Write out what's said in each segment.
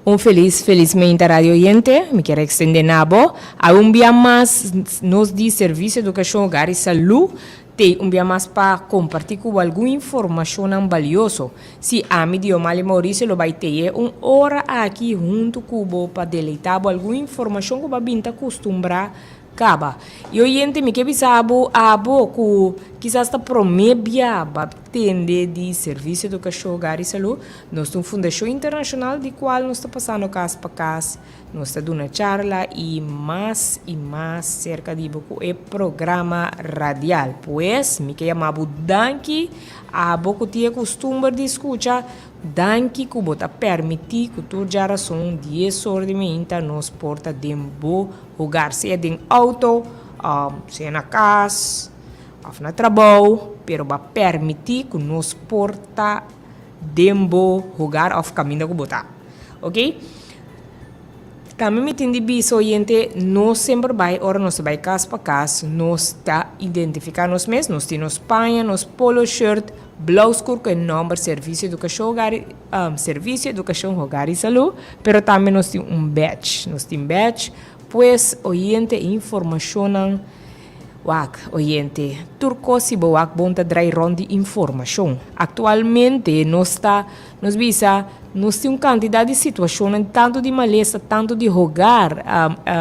Un felis felis meinta radio oyente, mi kier extende na bo a un bia mas nos di Servicio Educacion Hogar y Salud t'ey un bia mas pa comparti cu bo algun informacionnan balioso. Si ami Diomali Mauricio lo bay teye un ora aki hunto cu bo pa deleita bo algun informacion cu bo a bin ta custumbra Kaba. E oyente mi ke bisa bo abo ku kisas ta prome bia ba tende di Servicio Edukashon Hogar i Salú. Nos ta un fundashon internashonal di kual nos ta pasando kas pa kas, nos ta duna charla i mas i mas serka di bo ku e programa radial. Pues mi ke yama bo danki abo ku tin e kustumber di skucha, danki ku bo ta permití ku tur djarason dies or di meinta nos por ta den bo Hogar, sea den auto, sea na cas of na trabou, pero bo a permiti cu nos por ta den bo hogar of caminda cu bo ta. Ok? Tambe mi tin di bisa oyente, nos semper bai ora nos ta bai cas pa cas, nos ta identifica nos mes, nos tin nos paña, nos polo shirt, blou scur cu e nomber Servicio Educacion Hogar y Servicio Educacion Hogar y Salud, pero tambe nos tin un badge, nos tin badge, pues oyente e informacionnan, wak oyente, tur cos si bo wak bon ta drai rond di informacion. Actualmente nos ta, nos bisa, nos tin un cantidad di situacionnan tanto di malesa, tanto di hogar,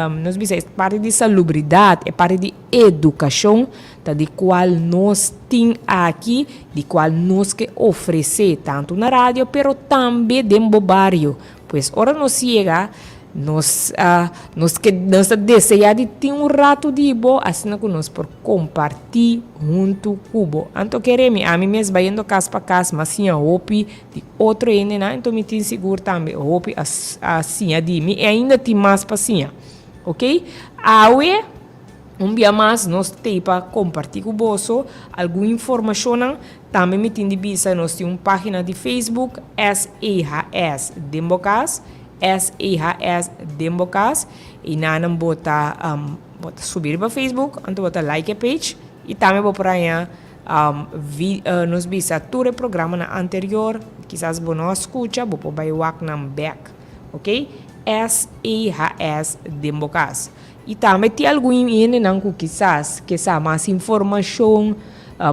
nos bisa e parti di salubridad, e parti di educacion, Ta di cual nos tin aki, di cual nos ke ofrece tanto na radio pero tambe den bo bario. Pues ora nos yega, nos nos ke nos ta desea di tin un rato di bo asina cu nos por comparti hunto cu bo. Anto kere mi, ami mes bayendo cas pa cas mas siña hopi di otro hendenan, enton mi tin sigur tambe hopi a a siña di mi y ainda tin mas pa siña. Ok, awe. Un bia mas nos t'ei pa kompartí ku boso algun informashonnan. Tambe mi tin di bisa nos tin un página di Facebook, SEHS den bo kas, SEHS den bo kas. Einanan bo ta bo ta subi riba Facebook, anto bo ta like e page i tambe bo por haña nos bisa tur e programanan anterior. Kisas bo no a skucha, bo por bai wak nan bèk. Ok, SEHS den bo kas. I tambe tin algun hendenan ku kisas ke sa mas informashon,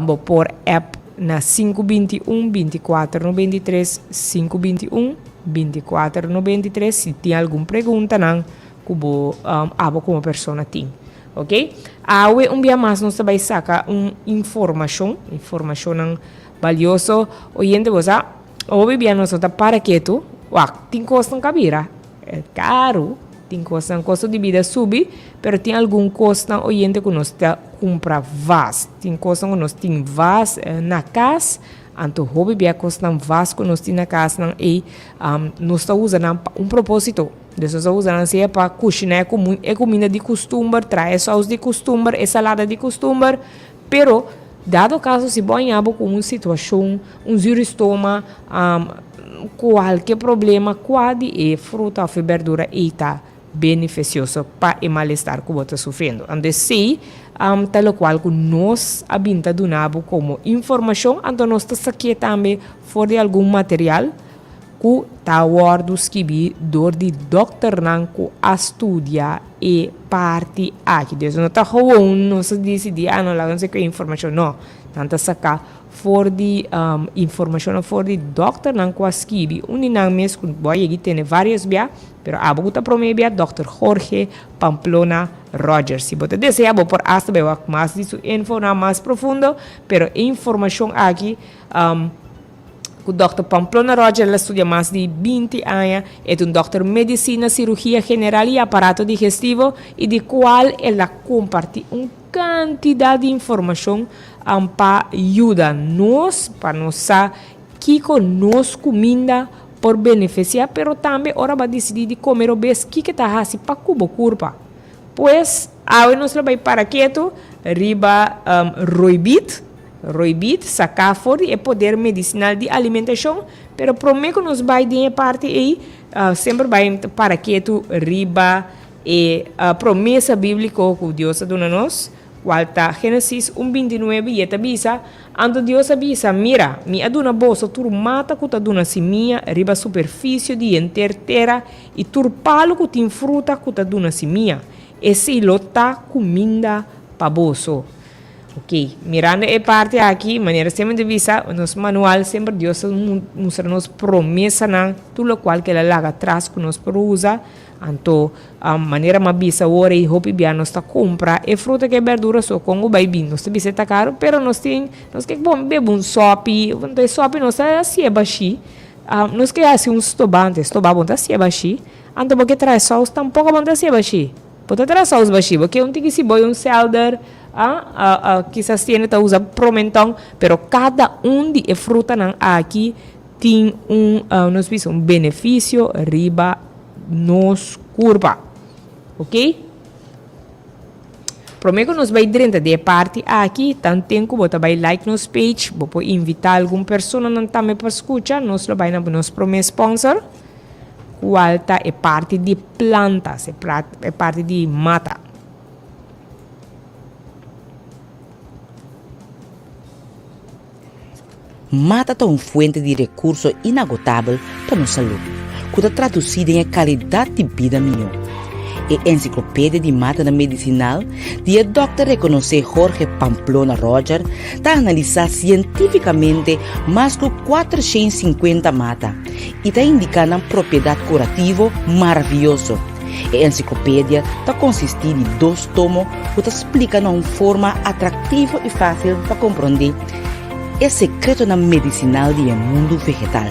bo por app na sinku 21 24 93, sinku 21 24 93 si tin algun preguntanan ku bo abo komo persona tin. Ok. Awe un bia mas nos ta bai saka un informashon, informashonnan balioso. Oyente bo sa, hopi bia nos no ta para ketu, wak, tin kosnan ku a bira karu. Tin kosnan kosto di bida subi, pero tin algun kosnan oyente ku nos ta kumpra vas. Tin kosnan ku nos tin vas na kas, anto hopi bia kosnan vas ku nos tin na kasnan ei nos ta usa nan pa un proposito. Dus nos ta usa nan sea pa kushina e kuminda di kustumber, traha e sous di kustumber, e salada di kustumber, pero dado kaso si bo haña bo ku un situashon, un zuristoma, Kualke problema kua di e fruta òf e berdura ei ta benefisioso pa e malestar ku bo ta sufriendo. Anto esei ta lokual ku nos a bin ta duna bo komo informashon, anto nos ta sakié tambe for di algun material ku ta wòrdu skibí dor di dòkternan ku a studia e parti aki. Dus no ta gewoon nos a disidí, ah no laga nos e ku e informashon, no, nan ta saka For di informashonnan for di dòkternan ku a skibi, un di nan mes ku bo a yegi tene vários bia, pero abo ku ta promé bia, dòkter Jorge Pamplona Rogers. Si bo ta deseá bo por asta bai wak mas di su infonan mas profundo, pero e informashon aki ku dòkter Pamplona Rogers el a studia mas di 20 aña, e ta un dòkter medisina, sirugia general i aparato digestivo i di kual el a kompartí un Kantidat di informashon pa yuda nos pa nos sa kiko nos kuminda por benefisiá, pero tambe ora bo a disidí di kome robes kiko ta hasi pa ku bo kurpa. Pues, awe nos lo bai para ketu riba roibit, roibit saká for di e poder medisinal di alimentashon, pero promé ku nos bai den e parti ei, semper bai para ketu riba E promesa bíbliko ku Dios a duna nos, Cual ta Genesis un 29 y e ta bisa, Anto Dios a bisa, Mira, mi a duna boso tur mata cu ta duna simia riba superficio di henter tera y tur palu cu tin fruta cu ta duna simia. Esey lo ta cuminda pa boso. Ok, mirando e parti aki, manera semper ta bisa, nos manual semper Dios ta mustra nos promesanan, tur locual cu el a laga atras cu nos por usa. Anto, manera m'a bisa awor ei hopi bia nos ta kumpra e fruta ku e berdura so kon ku bai bin. Nos ta bisa e ta karu, pero nos tin, nos ke bon bebe un sòpi, anto e sòpi nos ta hasié bashí. Nos ke hasi un stobante, stobá bo no ta hasié bashí. Anto bo ke traha sòus tampoko bo no ta hasié bashí. Bo ta traha sòus bashí, bo ke un tiki siboi, un sèlder, kisas tiende ta usa promentòn, pero kada un di e frutanan aki tin un, nos bisa un benefisio riba nos kurpa. Ok? Promé ku nos bai drenta den e parti aki, tanten ku bo ta bai like nos page, bo por invitá algun personanan tambe pa skucha, nos lo bai na nos promé sponsor, kual ta e parti di plantas, e parti di mata. Mata ta un fuente di rekurso inagotabel pa nos salú, ku ta tradusí den e kalidat di bida mihó. E Ensiklopedia di Matanan Medisinal di e dòkter rekonosé Jorge Pamplona Roger ta analisá sientífikamente mas ku 450 mata i ta indiká nan propiedat kurativo maravioso. E ensiklopedia ta konsistí di dos tomo ku ta splika na un forma atraktivo i fásil pa komprondé e sekretonan medisinal di e mundu vegetal.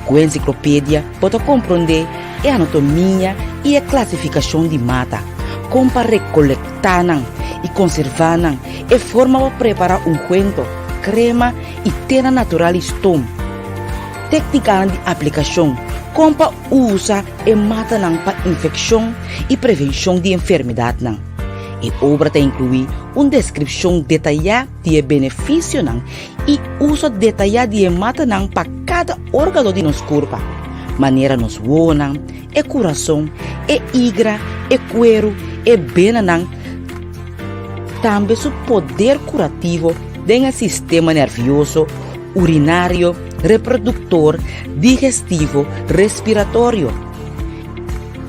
Ku e ensiklopedia bo ta komprondé e anatomia i e klasifikashon di mata, kon pa rekolektá nan i konservá nan, e forma pa prepará ungwento, krema i tena natural i stom, téknikanan di aplikashon, kon pa usa e matanan pa infekshon i prevenshon di enfermedatnan. E obra ta inkluí un deskripshon detayá di e benefisionan i uso detayá di e matanan pa kada órgano di nos kurpa, manera nos wowonan, e kurason, e igra, e kueru, e benanan, tambe su poder kurativo den e sistema nervioso, urinario, reproduktor, digestivo, respiratorio.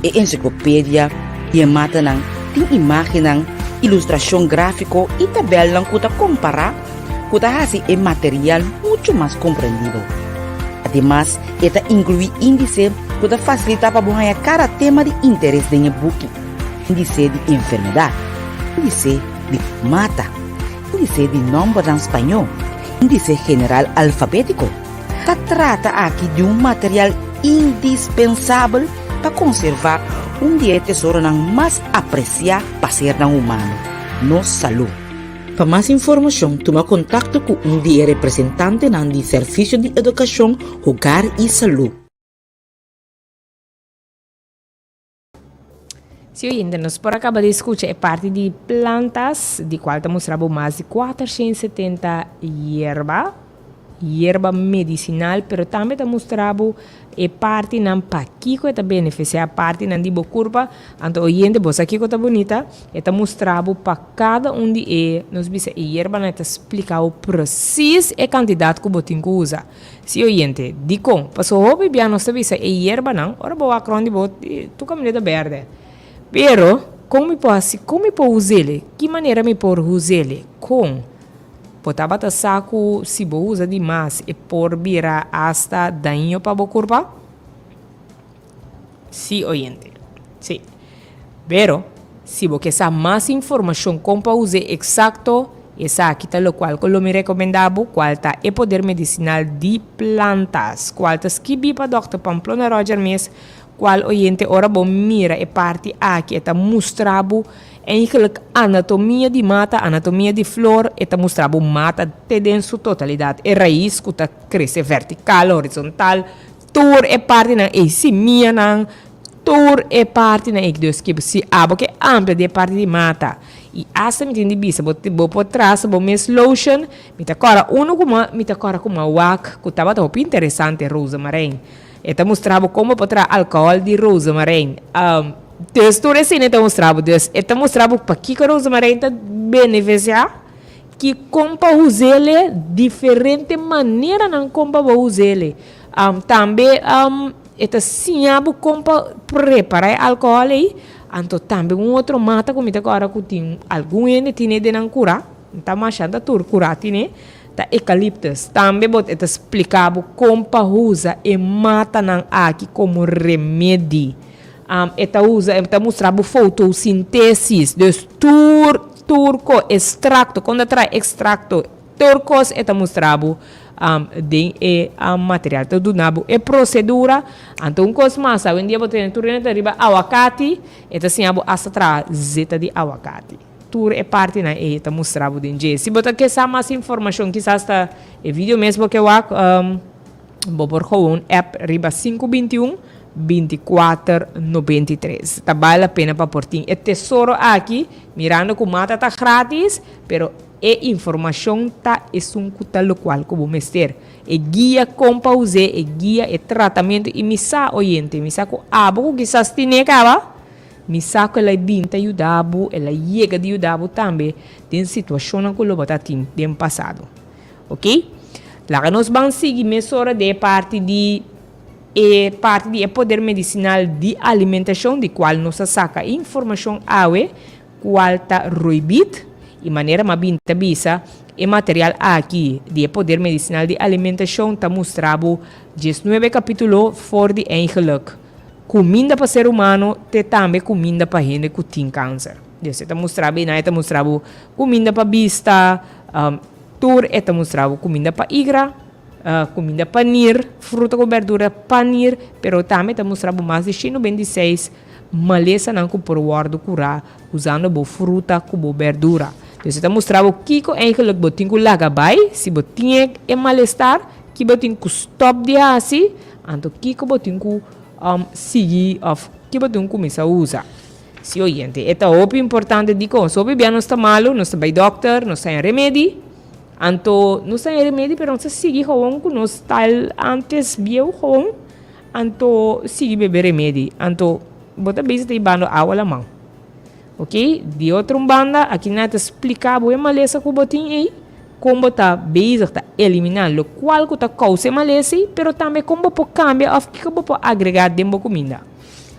E ensiklopedia di e matanan tin imágennan, ilustrashon gráfiko i tabèlnan ku ta kompará ku ta hasi e material muchu mas komprendibel. Ademas, e ta inkluí índise ku ta fasilitá pa bo haña kada tema di interes den e buki, índise di enfermedat, índise di mata, índise di nòmbernan spañó, índise general alfabétiko. Ta trata aki di un material indispensabel pa konservá un di e tesoronan mas apresiá pa sernan humano, nos salú. Pa mas informashon tuma kontakto ku un di e representantenan di Servisio di Edukashon, Hogar i Salú. Si oyente, nos por a caba di scucha e parti di plantas, di cual ta mustra bo mas di 470 yerba, yerba medicinal, pero tambe ta mustra bo e partinan pakico e ta beneficia partinan di bo curpa. Anto oyente, bo sa kico ta bunita? E ta mustra bo pa cada un di e, nos bisa e yerbanan, e ta splica bo precies e cantidad cu bo tin cu usa. Sí oyente, dikon? Paso hopi bia nos ta bisa e yerbanan, ora bo wak rond di bo, tur kaminda ta berde. Pero, kon mi por hasi, kon mi por us'ele? Ki manera mi por us'ele? Kon? Bo tabata sa ku si bo usa di mas e por bira asta daño pa bo kurpa? Sí, oyente. Sí. Pero, si bo ke sa mas informashon kon pa us'é eksakto, esaki ta lokual ku lo mi rekomendá bo, kual ta E Poder Medisinal di Plantas, kual ta skibí pa Dòkter Pamplona Roger mes, kual, oyente, ora bo mira e parti aki e ta mustra bo eigenlijk anatomia di mata, anatomia di flor, e ta mustra bo mata te den su totalidat, e rais ku ta krese vertikal, horizontal, Tur e partinan ei, simianan, tur e partinan ei Dios kiba. Si abo ke amplia di e parti di mata i asta mi tin di bisa bo bo por trasa bo mes lotion, mi ta kòrda unu ku mi ta kòrda ku mi a wak ku tabata hopi interesante, rozemarijn. E ta mustra bo kon bo por traha alkohòl di rozemarijn. Dus tur esei ta mustra bo. Dus e ta mustra bo pakiko rozemarijn ta benefisiá, ki kon pa us'é, diferente maneranan kon pa bo us'é. Tambe e ta siña bo kon pa prepará e alkohòl ei. Anto tambe un otro mata ku mi ta kòrda ku tin algun hende tine den nan kurá, ta masha ta tur kurá tine, ta eucalyptus. Tambe bo e ta splika bo kon pa usa e matanan aki komo remedi. E ta usa, e ta mustra bo fotosíntesis. Dus tur, tur ko ekstrakto, kon ta traha ekstrakto, tur kos e ta mustra bo den e material. Ta duna bo e prosedura. Anto un kos mas, awendia bo tene tur hende ta riba awakati, e ta siña bo asta traha zeta di awakati. Tur e partinan ei e ta mustra bo den dje. Si bo ta ke sa mas informashon, kisas ta e video mes bo ke wak, bo por gewoon app riba 521 24 93. Ta bale la pena pa por tin e tesoro aki, mirando ku mata ta gratis, pero e informashon ta esun ku ta lokual ku bo mester. E guia kon pa us'é, e guia, e tratamentu, i mi sa, oyente, mi sa ku abo ku kisas tine kaba, mi sa ku el a bin ta yuda bo, el a yega di yuda bo tambe den situashonnan ku lo bo ta tin den pasado. Ok? Laga nos ban sigui mesora den e parti di e parti di e poder medisinal di alimentashon di kual nos a saka informashon awe kual ta roibit i manera m'a bin ta bisa e material aki di e poder medisinal di alimentashon ta mustra bo diesnuebe kapitulo for di eigenlijk kuminda pa ser humano te tambe kuminda pa hende ku tin kanser. Dus e ta mustra bo einan e ta mustra bo kuminda pa bista, tur e ta mustra bo kuminda pa igra, kuminda pa nir, fruta ku berdura pa nir, pero tambe ta mustra bo mas di 196 malesanan ku por wòrdu kurá usando bo fruta ku bo berdura. Dus e ta mustra bo kiko eigenlijk bo tin ku laga bai si bo tin e malestar, ki bo tin ku stòp di hasi, anto kiko bo tin ku sigui òf ki bo tin ku kuminsá usa. Si oyente, e ta hopi importante dikon so hopi bia nos ta malu, nos ta bai dòkter, nos ta haña remedi, anto nos ta haña remedi pero nos ta sigui gewoon ku nos style antes bieu gewoon, anto sigui bebe remedi, anto bo ta bisa ta hibando awa laman. Ok, di otro un banda aki nan ta splika bo e malesa ku bo tin ei, kon bo ta bezig ta eliminá lokual ku ta kousa e malesa ei, pero tambe kon bo por kambia òf kiko bo por agregá den bo kuminda.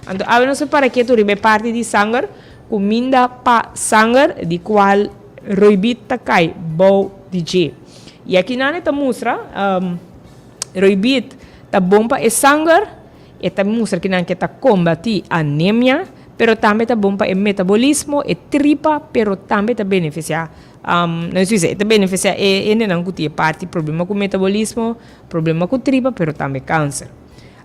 Anto awe nos a para ketu riba e parti di sanger, kuminda pa sanger, di kual roibit ta kai bou di dje. I akinan e ta mustra, roibit ta bon pa e sanger, e ta mustra kinan ke ta kombatí anemia, pero tambe ta bon pa e metabolismo, e tripa, pero tambe ta benefisiá, nos bisa e ta benefisiá e hendenan ku tin e parti problema ku metabolismo, problema ku tripa, pero tambe kanser.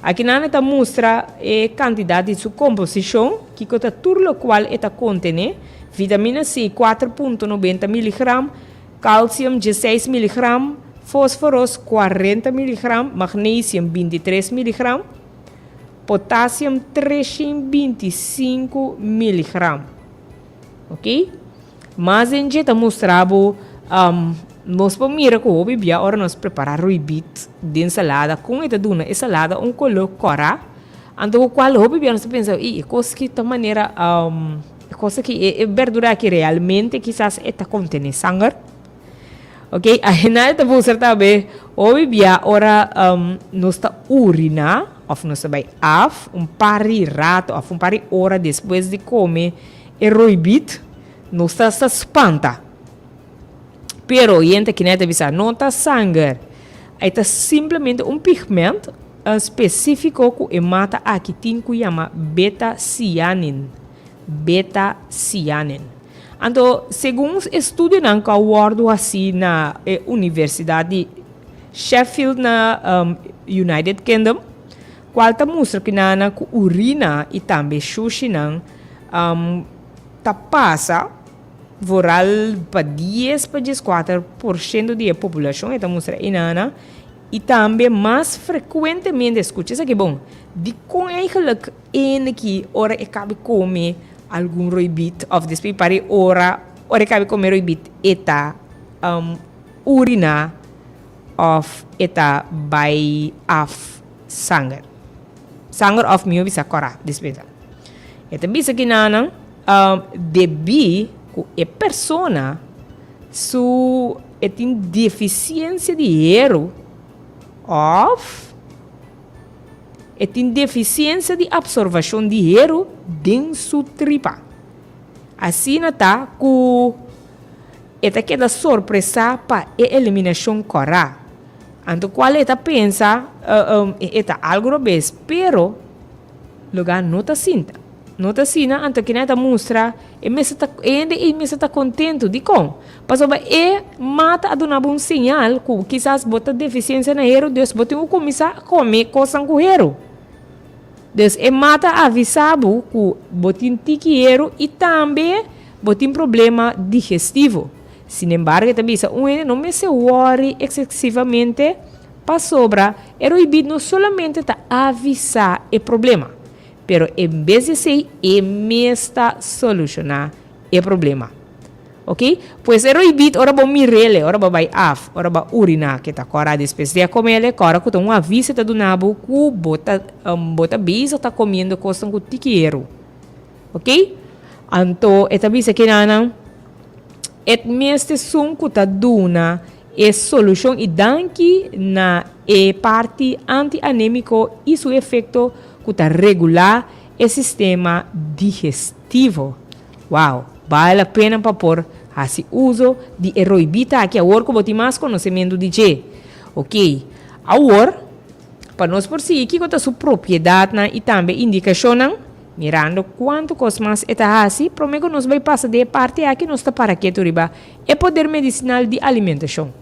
Akinan e ta mustra e kantidat di su komposishon, kiko ta tur lokual e ta kontené, vitamina C 4.90 miligram, kalsium 16 miligram, fosforos 40 miligram, magnesium 23 miligram, potasium 325 miligram. Ok? Mas den dje ta mustra bo, nos por mira ku hopi bia ora nos prepara ruibit den salada, kon e ta duna e salada un koló kòrá, anto ku kual hopi bia nos ta pensa, i e kos aki ta manera, e kos aki, e berdura aki realmente kisas e ta kontené sanger. Ok, ahinal ta mustra tambe hopi bia ora nos ta uriná òf nos ta bai af un par di rato òf un par di ora despues di kome e roibit, nos ta sa spanta. Pero yente kinet ta bisa no ta sanger, e ta simplemente un pigment spesífiko ku e mata aki tin ku yama beta-cyanin, beta-cyanin. Anto, segun estudionan ku a wòrdu hasí na e Universidat di Sheffield na United Kingdom, kual ta mustra ku nan ku urina i tambe shushinan ta pasa vooral pa 10 pa 14% di e populashon, e ta mustra einana, i tambe mas frekuentemente, skucha esaki bon, dikon eigenlijk ene ki ora e kabi kome algun roibit òf despues di par di ora, ora e kabi kome roibit e ta urina òf e ta bai af sanger. Sanger òf mihó bisa kòrá, despensa. E ta bisa kinanan, debí ku e persona su e tin defisiensia di heru òf e tin defisiensia di apsorvashon di heru den su tripa. Asina ta ku e ta keda sorpresá pa e eliminashon kòrá. Anto kual e ta pensa e ta algu robes, pero lugá no ta sinta. No ta asina, anto kina e ta mustra e mester ta e hende ei mester ta kontentu. Dikon? Pasobra e mata a duna bo un señal ku kisas bo ta defisiensia na heru, dus bo tin ku kuminsá kome kosnan ku heru. Dus e mata a avisá bo ku bo tin tiki heru i tambe bo tin problema digestivo. Sinembargo e ta bisa un hende no mester wòri eksesivamente pasobra e roibit no solamente ta avisá e problema, pero en bes di esei e mes ta solushoná e problema. Ok? Pues e roibit ora bo mir'el, ora bo bai af, ora bo a uriná ke ta kòrá despues di a kom'el, kòrda ku ta un aviso e ta duna bo ku bo ta bo ta bezig ta komiendo kosnan ku tiki heru. Ok? Anto e ta bisa kinanan Et mester esun ku ta duna e solushon i danki na e parti anti-anémiko i su efekto ku ta regulá e sistema digestivo. Wow! Bale la pena pa por hasi uso di e roibita aki awor ku bo tin mas konosementu di dje. Ok, awor pa nos por sigui kiko ta su propiedatnan i tambe indikashonnan. Mirando kuantu kos mas e ta hasi, promé ku nos bai pasa den e parti aki nos ta para ketu riba e poder medisinal di alimentashon.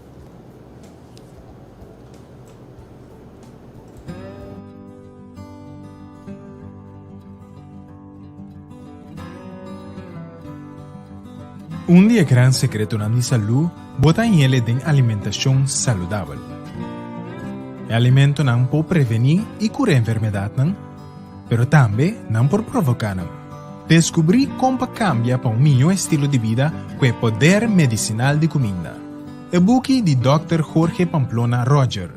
Un di e gran sekretonan di salú bo ta hañ'el den alimentashon saludabel. E alimentonan por prevení i kura enfermedatnan, Pero tambe nan por provoká nan. Deskubrí kon pa kambia pa un mihó estilo di bida ku e poder medisinal di kuminda. E buki di Dòkter Jorge Pamplona Roger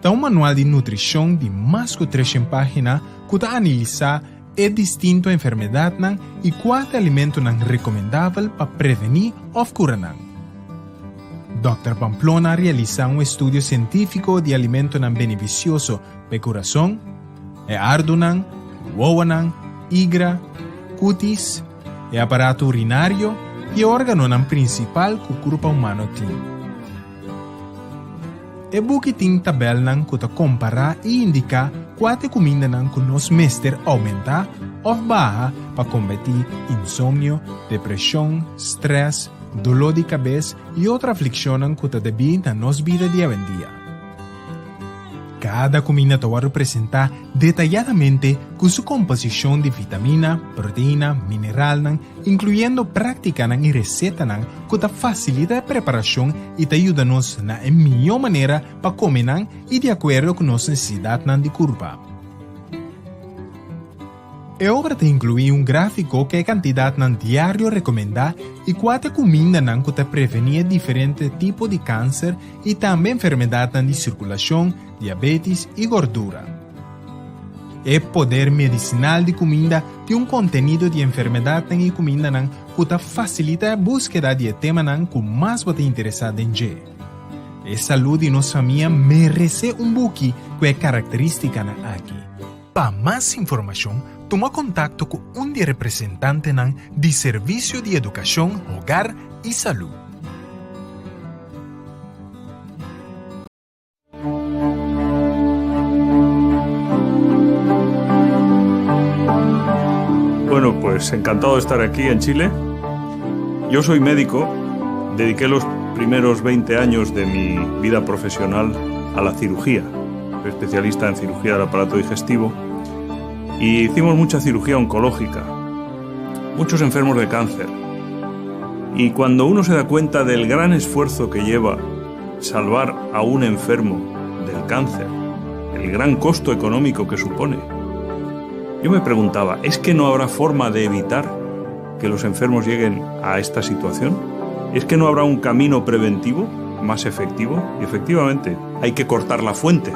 ta un manual di nutrishon di mas ku treshen página ku ta analisá e distinto enfermedatnan i kua ta alimentonan rekomendabel pa prevení òf kura nan. Dòkter Pamplona a realisá un estudio sientífiko di alimentonan benefisioso Pa e kurason, e ardunan, wowonan, igra, kutis, e aparato urinario i e órganonan prinsipal ku kurpa humano tin. E buki tin tabèlnan ku ta kompará i indiká kua ta e kumindanan ku nos mester oumentá òf baha pa kombatí insomnio, depreshon, strès, doló di kabes i otro aflikshonnan ku ta debí na nos bida di awendia. Kada kuminda ta wòrdu presentá detayadamente ku su komposishon di vitamina, proteina, mineralnan, inkluyendo práktikanan i resetanan ku ta fasilita e preparashon i ta yuda nos na e mihó manera pa kome nan i di akuerdo ku nos nesesidatnan di kurpa. E obra ta inkluí un gráfiko ku e kantidatnan diario rekomendá i kua ta e kumindanan ku ta prevení e diferente tipo di kanser i tambe enfermedatnan di sirkulashon, diabetis i gordura. E poder medisinal di kuminda tin un kontenido di enfermedatnan i kumindanan ku ta fasilitá e búskeda di e temanan ku mas bo ta interesá den dje. E salú di nos famia meresé un buki ku e karakterístikanan aki. Pa mas informashon, tuma kontakto ku un di e representantenan di Servisio di Edukashon, Hogar i Salú. Bueno, pues encantado de estar aquí en Chile. Yo soy médico, dediqué los primeros 20 años de mi vida profesional a la cirugía especialista en cirugía del aparato digestivo, y hicimos mucha cirugía oncológica, muchos enfermos de cáncer. Y cuando uno se da cuenta del gran esfuerzo que lleva salvar a un enfermo del cáncer, el gran costo económico que supone, yo me preguntaba, ¿es que no habrá forma de evitar que los enfermos lleguen a esta situación? ¿Es que no habrá un camino preventivo más efectivo? Y efectivamente, hay que cortar la fuente,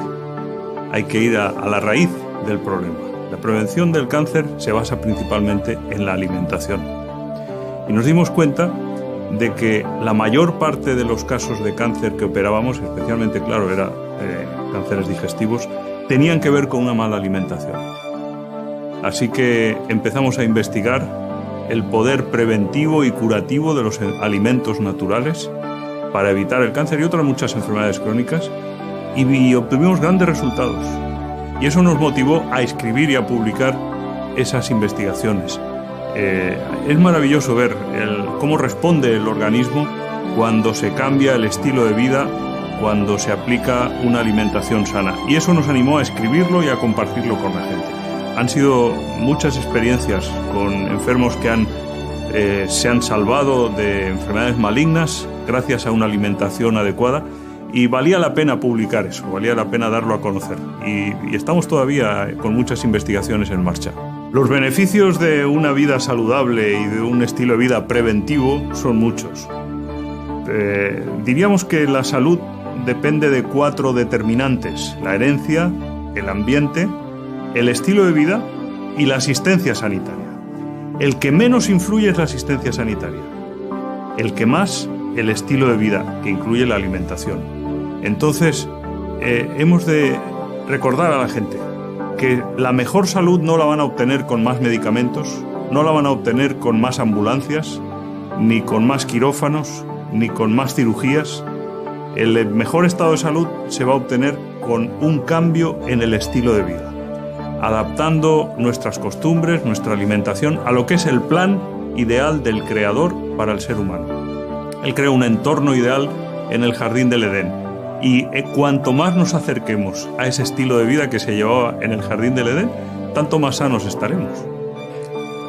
hay que ir a, la raíz del problema. La prevención del cáncer se basa principalmente en la alimentación. Y nos dimos cuenta de que la mayor parte de los casos de cáncer que operábamos, especialmente, claro, era eh, cánceres digestivos, tenían que ver con una mala alimentación. Así que empezamos a investigar el poder preventivo y curativo de los alimentos naturales para evitar el cáncer y otras muchas enfermedades crónicas y, obtuvimos grandes resultados. Y eso nos motivó a escribir y a publicar esas investigaciones. Eh, es maravilloso ver cómo responde el organismo cuando se cambia el estilo de vida, cuando se aplica una alimentación sana. Y eso nos animó a escribirlo y a compartirlo con la gente. Han sido muchas experiencias con enfermos que han, eh, se han salvado de enfermedades malignas gracias a una alimentación adecuada y valía la pena publicar eso, valía la pena darlo a conocer. Y, estamos todavía con muchas investigaciones en marcha. Los beneficios de una vida saludable y de un estilo de vida preventivo son muchos. Eh, diríamos que la salud depende de cuatro determinantes, la herencia, el ambiente, el estilo de vida y la asistencia sanitaria. El que menos influye es la asistencia sanitaria. El que más, el estilo de vida, que incluye la alimentación. Entonces, eh, hemos de recordar a la gente que la mejor salud no la van a obtener con más medicamentos, no la van a obtener con más ambulancias, ni con más quirófanos, ni con más cirugías. El mejor estado de salud se va a obtener con un cambio en el estilo de vida, adaptando nuestras costumbres, nuestra alimentación a lo que es el plan ideal del Creador para el ser humano. Él creó un entorno ideal en el jardín del Edén. Y eh, cuanto más nos acerquemos a ese estilo de vida que se llevaba en el jardín del Edén, tanto más sanos estaremos.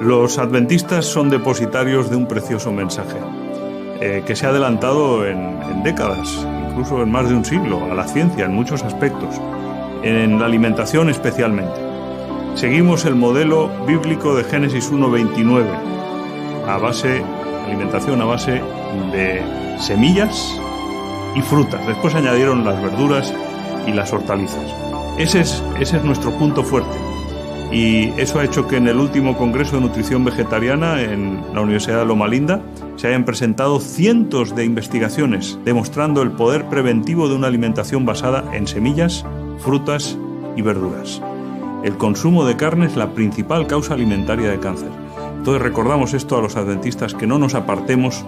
Los adventistas son depositarios de un precioso mensaje, eh, que se ha adelantado en, en décadas, incluso en más de un siglo, a la ciencia en muchos aspectos, en la alimentación especialmente. Seguimos el modelo bíblico de Génesis 1.29, a base, alimentación a base de semillas y frutas. Después añadieron las verduras y las hortalizas. Ese es, ese es nuestro punto fuerte. Y eso ha hecho que en el último Congreso de Nutrición Vegetariana en la Universidad de Loma Linda se hayan presentado cientos de investigaciones demostrando el poder preventivo de una alimentación basada en semillas, frutas y verduras. El consumo de carne es la principal causa alimentaria de cáncer. Entonces recordamos esto a los adventistas, que no nos apartemos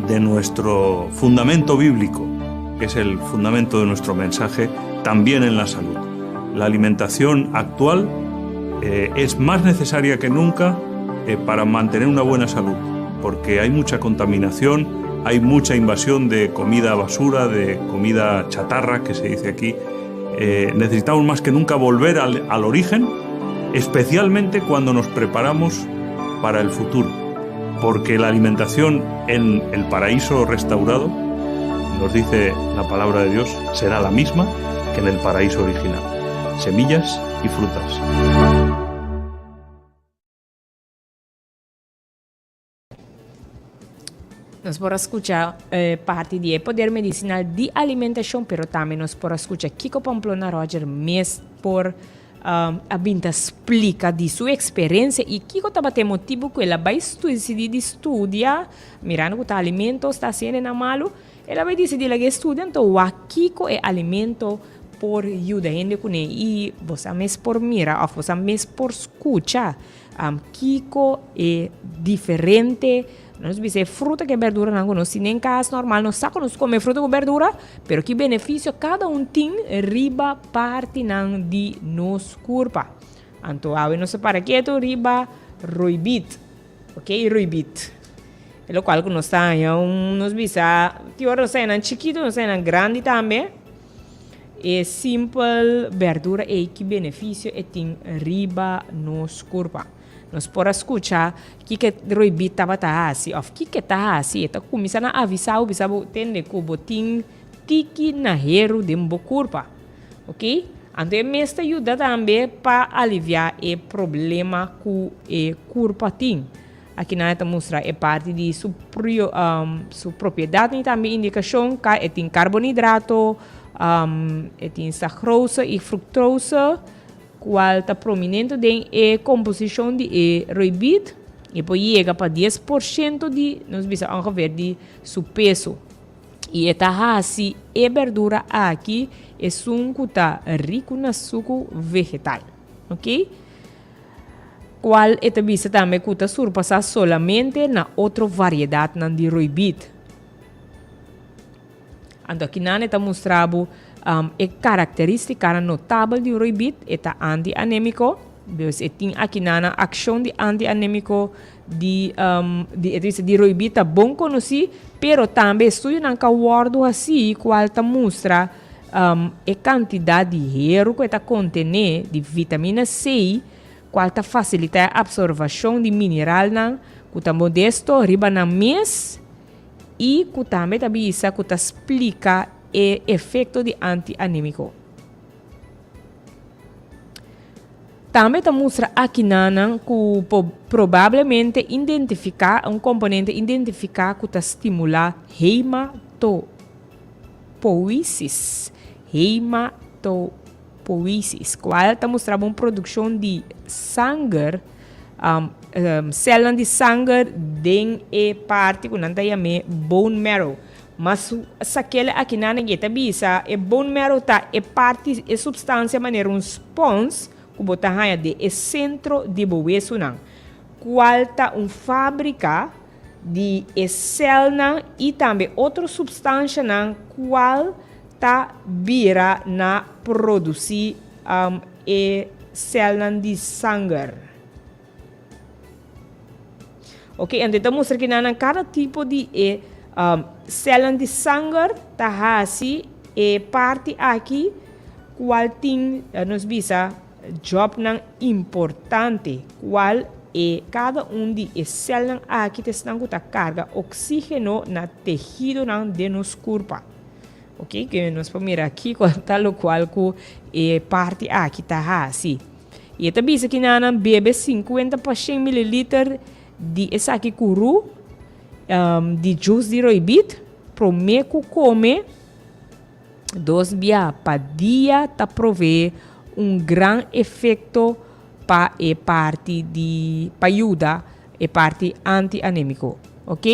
de nuestro fundamento bíblico, que es el fundamento de nuestro mensaje, también en la salud. La alimentación actual eh, es más necesaria que nunca eh, para mantener una buena salud, porque hay mucha contaminación, hay mucha invasión de comida basura, de comida chatarra, que se dice aquí. Eh, necesitamos más que nunca volver al, al origen, especialmente cuando nos preparamos para el futuro, porque la alimentación en el paraíso restaurado, nos dice la palabra de Dios, será la misma que en el paraíso original, semillas y frutas. Nos por a skucha parti di e poder medisinal di alimentashon, pero tambe nos por a skucha kiko Pamplona Roger mes por a bin ta splika di su eksperensia i kiko tabata e motibu ku el a bai disidí di studia, mirando ku ta alimento sta hasiendo nan malu, el a bai disidí laga e studia, anto wak kiko e alimento por yuda hende kuné i bo sa mes por mira òf bo sa mes por skucha Kiko e diferente, nos bisa e fruta ku e berduranan ku nos tin den kas normal, nos sa ku nos kome fruta ku berdura, pero ki benefisio kada un tin riba partinan di nos kurpa. Anto awe nos ta para ketu riba roibit, ok, roibit. E lokual ku nos ta haña un, nos bisa, tin ora nos ta haña nan chikitu, nos ta haña nan grandi tambe. E simpel berdura ei ki benefisio e tin riba nos kurpa? Nos por a skucha kiko e roibí tabata hasi òf kiko e ta hasi. E ta kuminsá na avisá bo, bisa bo, Tende ku bo tin tiki na heru den bo kurpa. Oke? Anto e mes ta yuda tambe pa aliviá e problema ku e kurpa tin. Akinan e ta mustra e parti di su su propiedatnan y tambe indikashon ka e tin karbonhidrato, e tin sakrose y fruktrose. kual ta prominente den e komposishon di e roibit, e por yega pa 10% di, nos bisa ongeveer di su peso. I e ta hasi e berdura aki esun ku ta riku na suku vegetal. Ok? Kual e ta bisa tambe ku ta surpasá solamente na otro variedatnan di roibit. Anto akinan e ta mustra bo e karakterístikanan notabel di un roibit, e ta anti-anémiko, dus e tin akinan akshon di anti-anémiko di di e ta bisa di roibit ta bon konosí, pero tambe estudionan ka wòrdu hasí kual ta mustra e kantidat di heru ku e ta kontené di vitamina C kual ta fasilitá e apsorvashon di mineralnan ku ta modesto riba nan mes i ku tambe ta bisa ku ta splika e efekto di anti-anémiko. Tambe ta mustra akinanan ku por probablemente identifiká un komponente identifiká ku ta stimulá hematopoiesis, hematopoiesis, kual ta mustra bo un produkshon di sanger, sèlnan di sanger den e parti ku nan ta yam'é bone marrow. Mas sakele akinan e ta bisa e bone marrow ta e parti, e supstansia manera un spons ku bo ta haña den e sentro di bo wesunan, kual ta un fábrika di e sèlnan i tambe otro supstanshanan kual ta bira na produsí e sèlnan di sanger. Ok, anto e ta mustra ki nan kada tipo di e celnan di sanger ta hasi e parti aki cual tin nos bisa jobnan importante cual e kada un di e celnan aki ta esnan cu ta carga oxigeno na tehidonan den nos curpa. Ok, ke nos por mira aki cual ta locual cu e parti aki ta hasi. I e ta bisa ki nan bebe 50 pa 100 mililiter di esaki kuru di jus di roibit promé ku kome dos bia pa dia ta proveé un gran efekto pa e parti di pa yuda e parti anti-anémiko. Ok.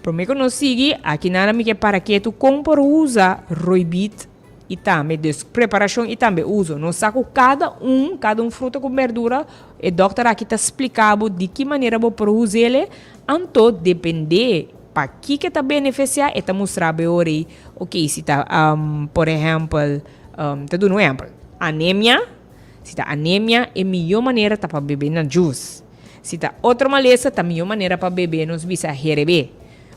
Promé ku nos sigui, aki nan mi ke para ketu kon por usa roibit i tambe dus preparashon i tambe uso. Nos sa ku kada un, kada un fruta ku berdura, e dòkter aki ta splika bo di ki manera bo por us'el, anto dependé pa kiko e ta benefisiá e ta mustra bo e ora ei, ok si ta por ehèmpel, ta duna un ehèmpel, anemia, si ta anemia e mihó manera ta pa bebe na jus. Si ta otro malesa ta mihó manera pa bebe nos bisa herebé.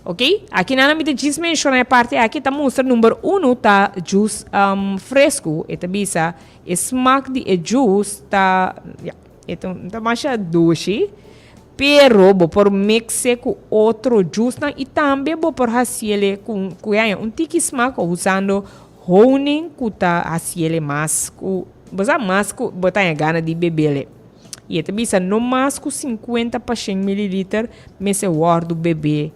Ok, aki nan mi ta djis menshoná e parti aki ta mustra number uno ta jus fresku e ta bisa e smak di e jus ta ya e ta ta masha dushi pero bo por mix'e ku otro jusnan i tambe bo por hasiele ku ku ya un tiki smak usando honing ku ta hasiele mas ku bo sa mas ku bo ta haña gana di bebele. I e ta bisa no mas ku 50 pa shen mililiter mester wòrdu bebé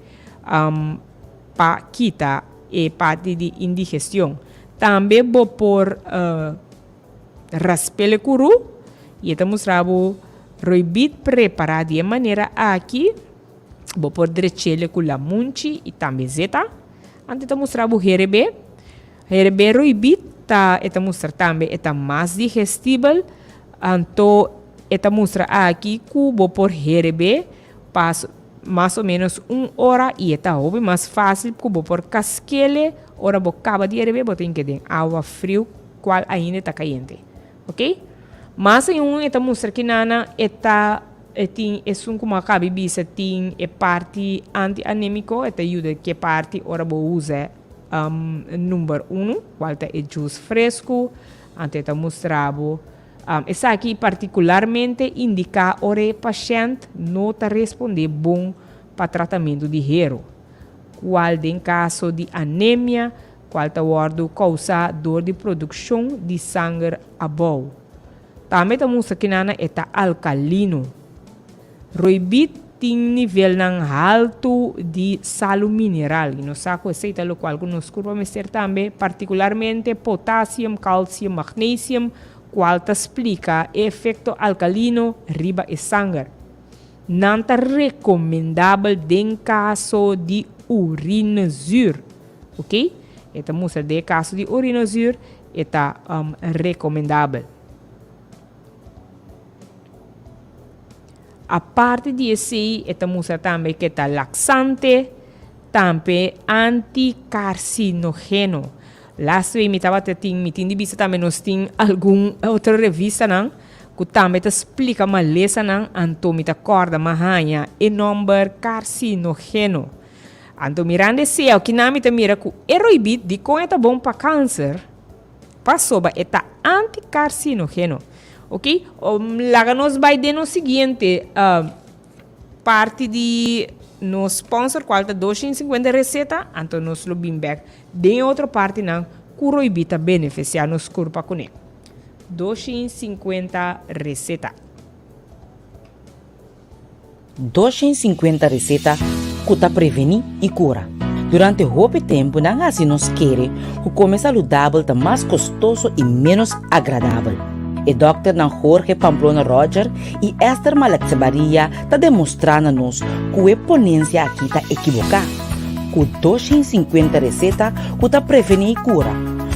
pa kita e parti di indigestion. Tambe bo por rasp'el e kuru i e ta mustra bo roibit prepará di e manera aki. Bo por drech'el ku lamunchi i tambe zeta. Anto e ta mustra bo herebé. Herebé roibit ta e ta mustra tambe e ta mas digestibel. Anto e ta mustra aki ku bo por herebé pa mas o ménos un ora i e ta hopi mas fásil ku bo por kaskele ora bo kaba di herebé bo tin ke den awa friu kual ainda e ta kayente. Ok. Mas aun e ta mustra ki nana e ta e tin esun ku bo a kaba di bisa tin e parti anti-anémiko e ta yuda ke parti ora bo usa number unu kual ta e jus fresku. Anto e ta mustra bo. Esaki partikularmente indiká ora e pashènt no ta respondé bon pa tratamentu di heru, kual den kaso di anemia, kual ta wòrdu kousá dor di produkshon di sanger abou. Tambe ta mustra kinana e ta alkalino. Roibit tin nivelnan haltu di salu mineral i nos sa ku esei ta lokual ku nos kurpa mester tambe, partikularmente potasium, kalsium, magnesium, kual ta splika e efekto alkalino riba e sanger. Nan ta rekomendabel den kaso di urinezuur. Ok, e ta mustra den e kaso di urinezuur e ta rekomendabel. Aparte di esei e ta mustra tambe ke ta laksante, tambe antikarsinogeno. Last week mi tabata tin, mi tin di bisa tambe nos tin algun otro revistanan ku tambe ta splika malesanan, anto mi ta kòrda mi a haña e nòmber karsinogeno. Anto mirando esei awkinan mi ta mira ku e roibit dikon e ta bon pa kanser? Pasobra e ta antikarsinogeno. Ok, laga nos bai den nos siguiente parti di nos sponsor cual ta 250 receta, anto nos lo bin bek den e otro partinan cu Roibi ta beneficia nos curpa cune. 250 receta. 250 reseta ku ta prevení i kura. Durante hopi tempu nan hasi nos kere ku kome saludabel ta mas kostoso i ménos agradabel. E dòkternan Jorge Pamplona Roger i Esther Malaksebaria ta demostrá na nos ku e ponensia akí ta ekiboká. Ku 250 reseta ku ta prevení i kura,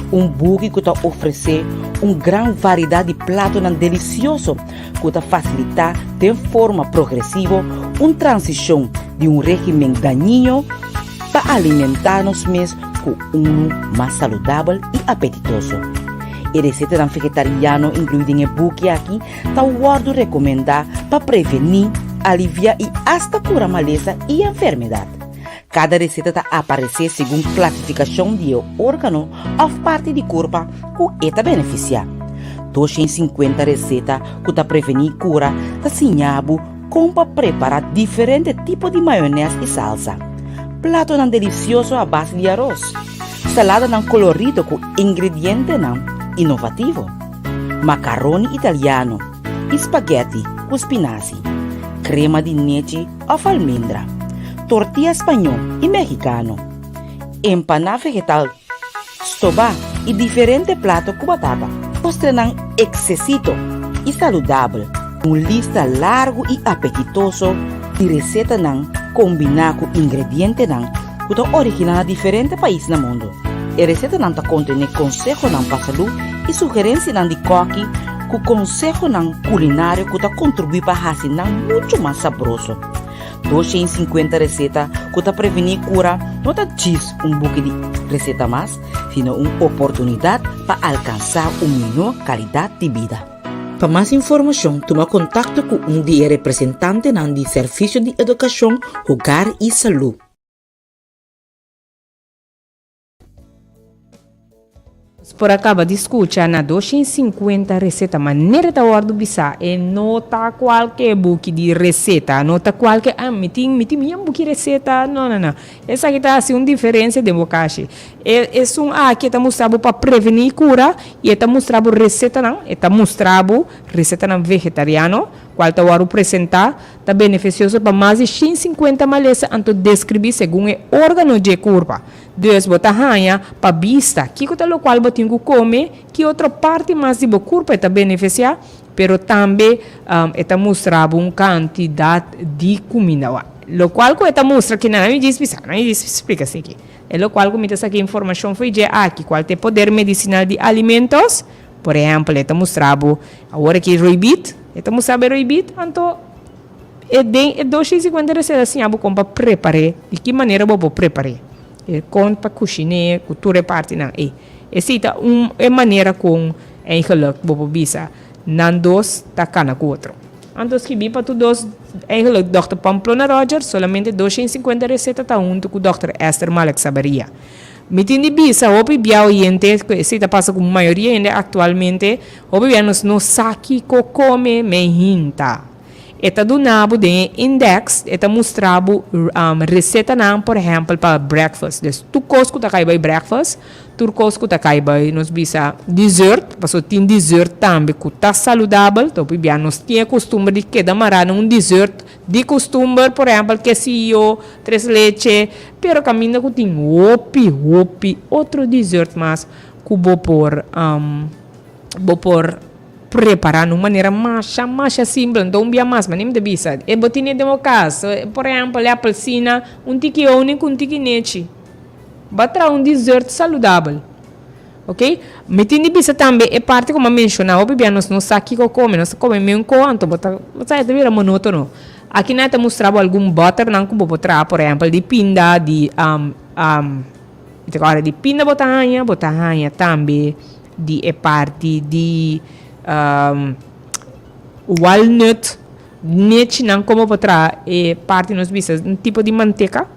un buki ku ta ofresé un gran variedat di platonan delisioso ku ta fasilitá den forma progresivo un transishon di un régimen dañino pa alimentá nos mes ku unu mas saludabel i apetitoso. E resetanan vegetariano inkluí den e buki aki ta wòrdu rekomendá pa prevení, aliviá i asta kura malesa i enfermedat. Kada reseta ta aparesé segun klasifikashon di e órgano òf parti di kurpa ku e ta benefisiá. 250 reseta ku ta prevení kura ta siña bo kon pa prepará diferente tipo di mayonès i salsa, platonan delisioso a base di aros, saladanan kolorido ku ingredientenan inovativo, makaroni italiano i spagèti ku spinasi, krema di nechi òf almendra, tortilla spañó i mexicano, empaná vegetal, stobá i diferente plato ku batata. Postrenan eksesito i saludabel, un lista largu i apetitoso di resetanan kombiná ku ingredientenan ku ta originá na diferente pais na mundu. E resetanan ta kontené konsehonan pa salú i sugerensianan di kòki ku konsehonan kulinario ku ta kontribuí pa hasi nan muchu mas sabroso. 250 reseta ku ta prevení kura no ta djis un buki di reseta mas, sino un oportunidat pa alkansá un mihó kalidat di bida. Pa mas informashon tuma kontakto ku un di e representantenan di Servisio di Edukashon, Hogar i Salú. Nos por a caba di scucha na 250 receta manera ta wordo bisa e no ta cualke buki di receta no ta cualke ah mi tin mi tin mi buki receta no no no esaki ta haci un diferencia den bo cashi e esun aki e ta mustra bo pa preveni cura y e ta mustra bo recetanan e ta mustra bo recetanan vegetariano cual ta wordo presenta ta beneficioso pa mas di 150 malesa anto describi segun e organo dje curpa. Dus bo ta haña pa bista kiko ta lokual bo tin ku kome, ki otro parti mas di bo kurpa e ta benefisiá, pero tambe e ta mustra bo un kantidat di kuminda. Wak, lokual ku e ta mustra ki nan mi djis bisa, nan mi djis splika esaki. E lokual ku mi ta saka informashon fo'i dje aki, kual ta e poder medisinal di alimentos, por ehèmpel e ta mustra bo awor aki roibit, e ta mustra bo e roibit, anto E den e 250 reseta siña bo kon pa prepar'é, di ki manera bo por prepar'é, e kon pa kushin'é ku tur e partinan ei. Esei ta un e manera kon eigenlijk bo por bisa nan dos ta kana ku otro. Anto skibí pa tur dos eigenlijk dòkter Pamplona Rogers solamente 250 reseta ta huntu ku dòkter Esther Malek Sabaria. Mi tin di bisa hopi bia oyente ku esei ta pasa ku mayoria hende aktualmente, hopi bia nos no sa kiko kome mei hinta. E ta duna bo den e index, e ta mustra bo recetanan por ehempel pa breakfast. Dus tur cos cu ta cay bay breakfast, tur cos cu ta cay bay nos bisa dessert, pasobra tin dessert tambe cu ta saludabel, topi bia nos tin e costumber di keda mara na un dessert di costumber, por ehempel quesillo, tres leche, pero caminda cu tin hopi hopi otro dessert mas cu bo por bo por. prepara na un manera masha masha simpel. Anto un bia mas manera mi ta bisa e bo tine den bo cas, por ehempel e apelsina, un tiki honing cu un tiki nechi. Bo a traha un dessert saludabel. Ok, mi tin di bisa tambe e parti ku mi a menshoná, hopi bia nos no sa kiko kome, nos ta kome meun ko, anto bo ta, bo sa e ta bira monótono. Aki nan e ta mustra bo algun bòternan ku bo por traha, por ehèmpel di pinda, di mi ta kòrda di pinda bo ta haña, bo ta haña tambe di e parti di walnut, nechinan komo bo por traha e parti nos bisa un tipo di manteka.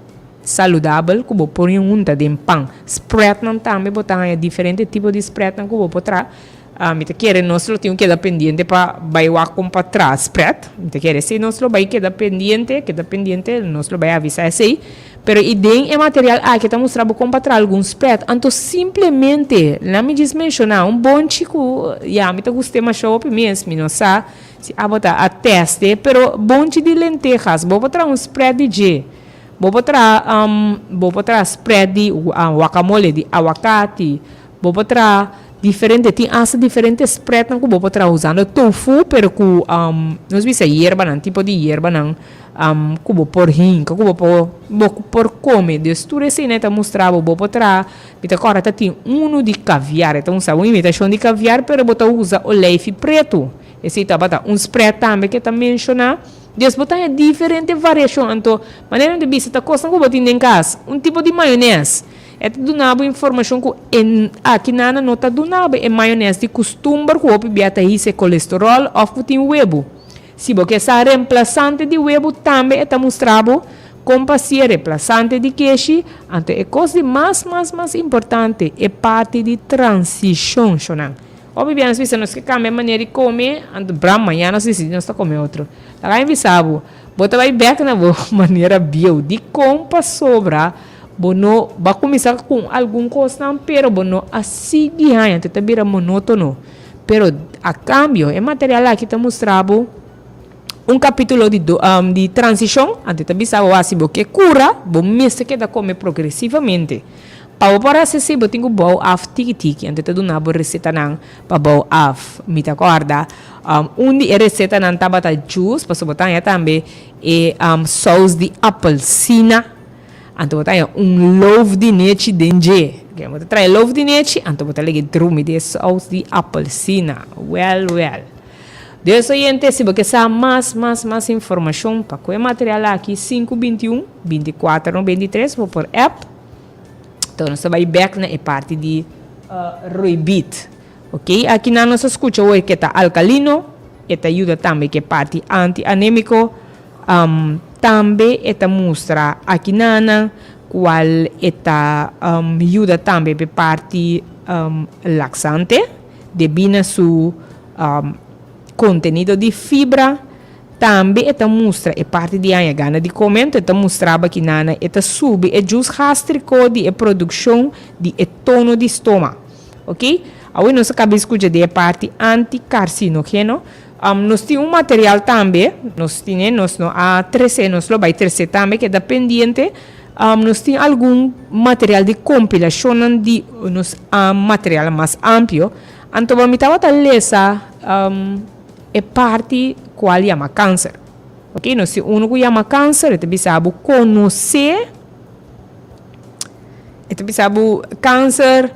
Saludabel ku bo por hunta den pan. Spreadnan tambe bo ta haña diferente tipo di spreadnan ku bo por traha. Mi ta kere nos lo tin ku keda pendiente pa bai wak kon pa traha spread. Mi ta kere esei nos lo bai keda pendiente, keda pendiente, nos lo bai avisá esei. Pero i den e material aki ta mustra bo kon pa traha algun spread. Anto simplemente, laat mi djis menshoná un bonchi ku ya mi ta gust'é masha hopi mes, mi no sa si abo ta a test'é, pero bonchi di lentejas, bo por traha un spread di dje. Bo por traha bo por traha spread di guacamole di awakati, bo por traha diferente tin asta diferente spreadnan ku bo por traha usando tofu pero ku nos bisa yerbanan tipo di yerbanan ku bo por hinka ku bo por bo por kome dus tur esei nan e ta mustra bo bo por traha mi ta kòrda ta tin unu di kaviar e ta usa un imitashon di kaviar pero bo ta usa oleifi pretu esei tabata un spread tambe ke ta menshoná. Dios bo ta haña diferente variashon anto manera mi ta bisa ta kosnan ku bo tin den kas un tipo di mayones e ta duna bo informashon ku e aki nana no ta duna bo e mayones di kustumber ku hopi bia ta hisa e kolesterol òf ku tin webu si bo ke sa remplasante di webu tambe e ta mustra bo kon pa hasié remplasante di keshi anto e kos di mas mas mas importante e parti di transishon shonnan. Hopi bia nos bisa nos ke kambia manera di kome, anto bram mañana nos disidi nos ta kome otro. Laga mi bisa bo, bo ta bai bek na bo manera bieu. Dikon? Pasobra bo no bo a kuminsá ku algun kosnan pero bo no a sigui haña, anto ta bira monótono. Pero a kambio e material aki ta mustra bo un kapítulo di di transishon, anto ta bisa bo si bo ke kura bo mester keda kome progresivamente. Pa bo por hasi así, bo tin ku bou af tiki tiki. Anto ta duna bo resetanan pa bou af. Mi ta kòrda, un di e resetanan tabata jus, pasobra bo ta haña tambe e sous di apelsina. Anto bo ta haña un loaf di nechi den dje. Bo ta traha e loaf di nechi, anto bo ta lege drumi den e sous di apelsina. Wèl, wèl. Dios oyente, si bo ke sa mas, mas, mas informashon pa ku e material aki, sinku 21, 24 93, bo por app. Enton nos ta bai bek na e parti di roibit. Ok, aki nan nos a skucha hoy ke ta alkalino, e ta yuda tambe ke parti anti-anémiko, tambe e ta mustra aki nan kual e ta yuda tambe pe parti laksante debí na su kontenido di fibra. Tambe e ta mustra e parti di aña gana di come, anto e ta mustraba ki nana e ta subi e jus gastrico di e produccion di e tono di stoma. Ok, awe nos a caba di scucha di e parti anticarcinogeno. Nos tin un material tambe, nos tine, nos no a trece, nos lo bay trece tambe, keda pendiente. Nos tin algun material di compilacionnan di nos material mas amplio. Anto bo mi tabata lesa. E parti cual yama cancer. Ok, no si uno cu yama cancer e ta bisa bo conoce, e ta bisa bo cancer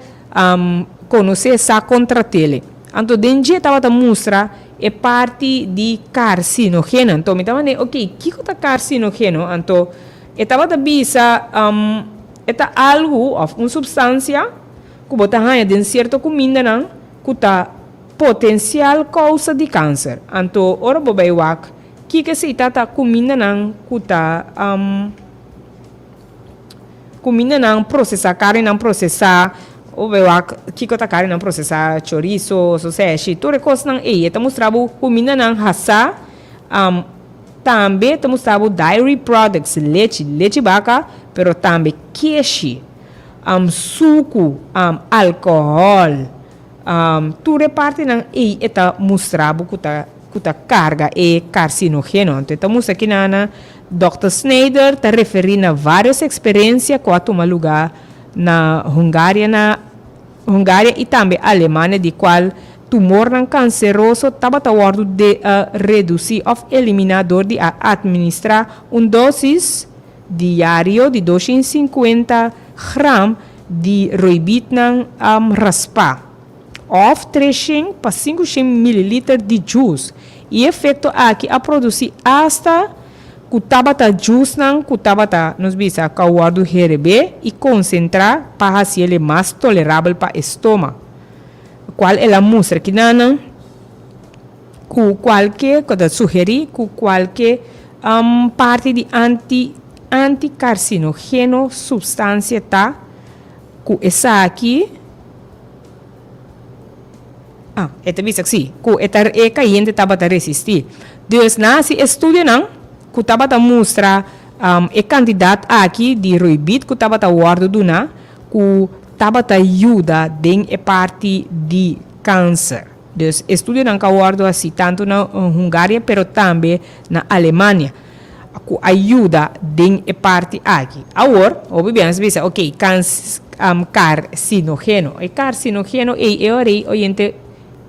conoce sa contra tele. Anto den dje tabata mustra e parti di carcinogeno. Anto mi tabata ok, kico ta carcinogeno? Anto e tabata bisa e ta algo of un substancia cu bo ta haya den cierto cumindanan cu ta Potensial kousa di kanser. Anto ora bo bai wak kiko esei ta ta kumindanan ku ta kumindanan prosesá, karninan prosesá, bo bai wak kiko ta karninan prosesá, chorizo, soseshi, tur e kosnan ei. E ta mustra bo kumindanan hasá, tambe ta mustra bo dairy products, lechi, lechi baka, pero tambe keshi, suku, alkohòl. Tur e partinan ei e ta mustra bo ku ta ku ta karga e karsinogeno. Anto e ta mustra kinana Dòkter Snyder ta referí na vários eksperensia ku a tuma lugá na Hungaria na Hungaria i tambe Alemania di kual Tumornan kanseroso tabata wòrdu de redusí òf eliminá dor di a atministrá un dósis diario di 250 gram di roibitnan raspá òf 300 pa 500 mililiter di djus. E efekto aki a produsí asta ku tabata djusnan ku tabata, nos bisa, ku a wòrdu herebé i konsentrá pa hasiel e mas tolerabel pa e stoma. Kual el a mustra kinanan ku kualke, ku ta sugerí ku kualke parti di anti antikarsinogeno supstansia ta ku esaki, ah, e ta bisa si, ku e ta e kayente tabata resistí. Dus nan hasi estudionan ku tabata mustra e kantidat aki di roibit ku tabata wòrdu duna ku tabata yuda den e parti di kanser. Dus estudionan ku a wòrdu hasi tantu na Hungaria pero tambe na Alemania ku a yuda den e parti aki. Awor, hopi biaha nos bisa, ok, kans karsinogeno. E karsinogeno ei e ora ei oyente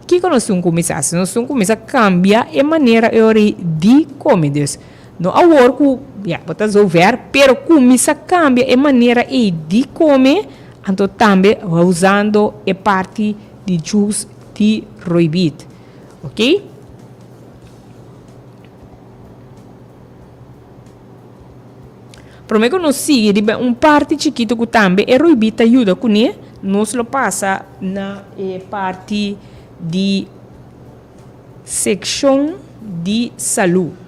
kiko nos tin kuminsá hasi? Nos tin kuminsá kambia e manera e ora ei di kome. Dus no awor ku ya bo ta zover, pero kuminsá kambia e manera ei di kome, anto tambe usando e parti di juice di roibit. Ok. Prome ku nos sigui riba un parti chikitu ku tambe e roibit ta yuda kuné, nos lo pasa na e parti di sekshon di salú.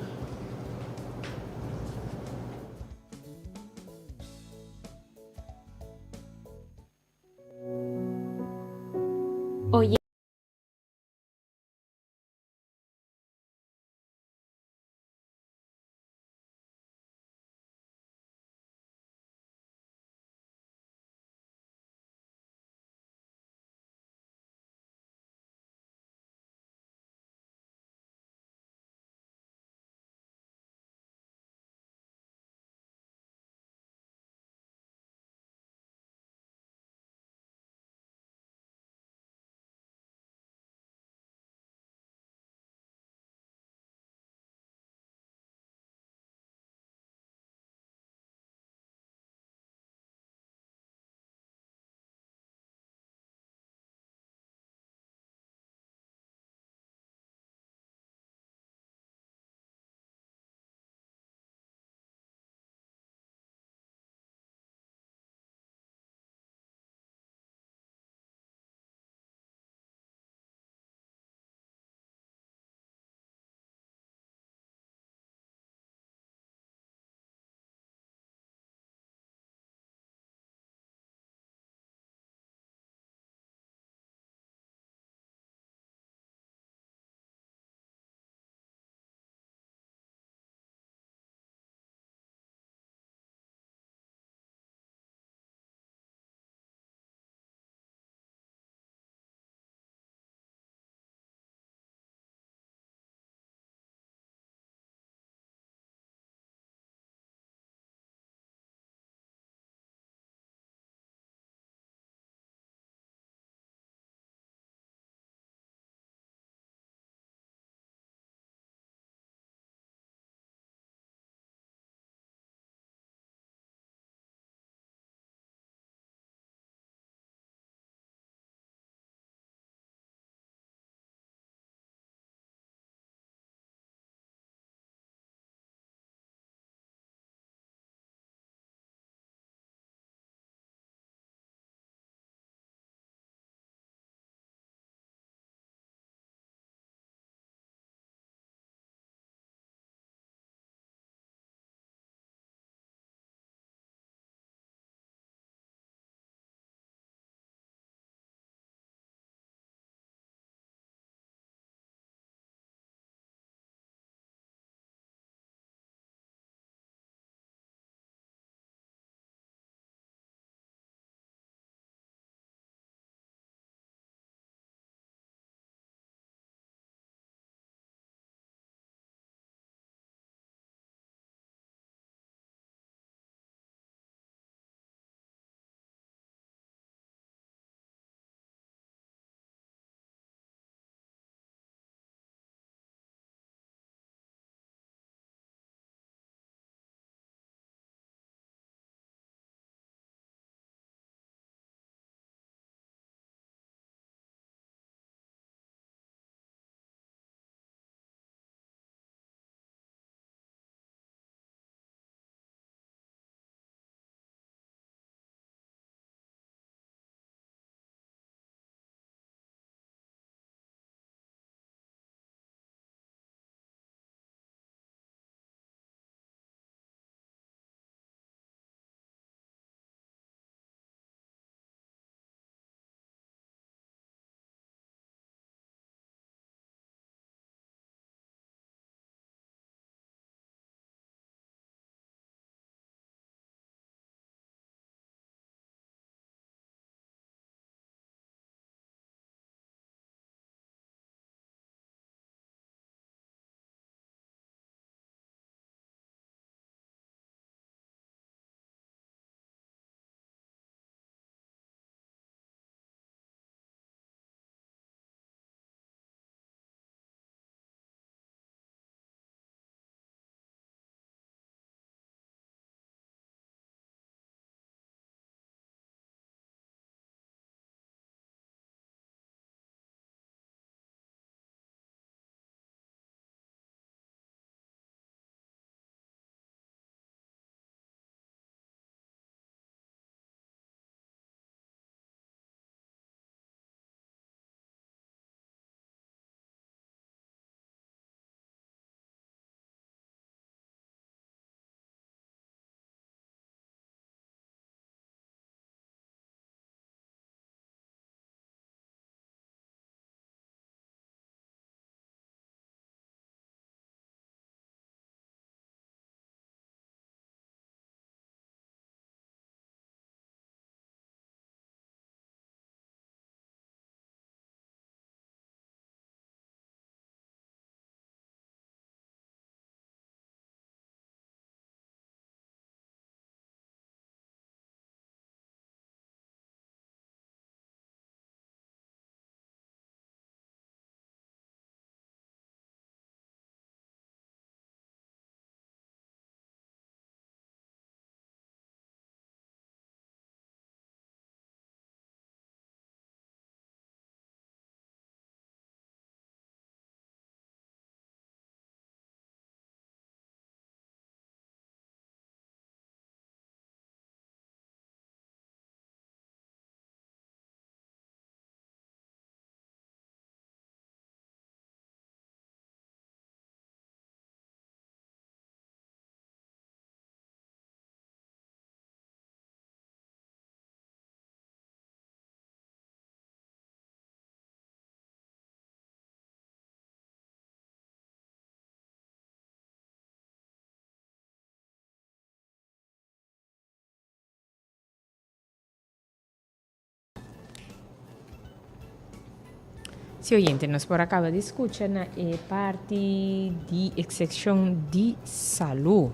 Si oyente, nos por a caba di scucha na e parti di e seccion di salud,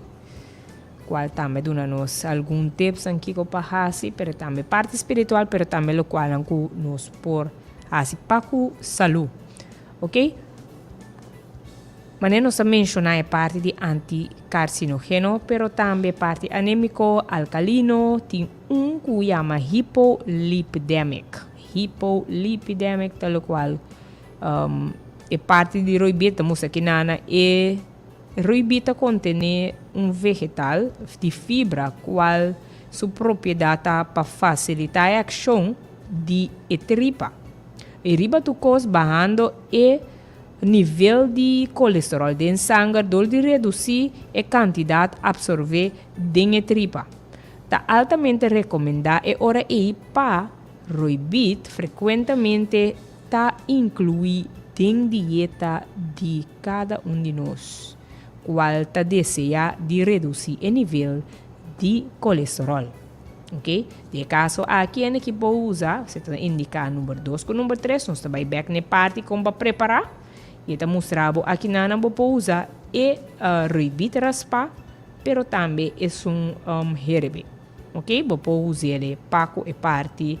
cual tambe duna nos algun tipsnan kico pa haci, pero tambe parti spiritual, pero tambe locualnan cu nos por haci pa cu salud. Ok? Manera nos a menciona e parti di anticarcinogeno, pero tambe parti anemico, alcalino, tin un cu yama hypolipidemic. Hypolipidemic ta locual um, e parti di roibit ta mustra kinana e roibit ta contene un vegetal di fibra cual su propiedad ta pa facilita e accion di e tripa. E riba tu cos bahando e Nivel di kolesterol den sanger dor di redusí e kantidat apsorbé den e tripa. Ta altamente rekomendá e ora ei pa roibit frekuentemente ta inkluí den dieta di kada un di nos, kual ta deseá di redusí e nivel di kolesterol. Ok, den e kaso aki ene ki bo usa, se ta indiká number dos ku number tres, nos ta bai bèk na e parti kon pa prepará, i e ta mustra bo akinan bo por usa e roibit raspá, pero tambe esun herbe. Ok, bo por us'é pa ku e parti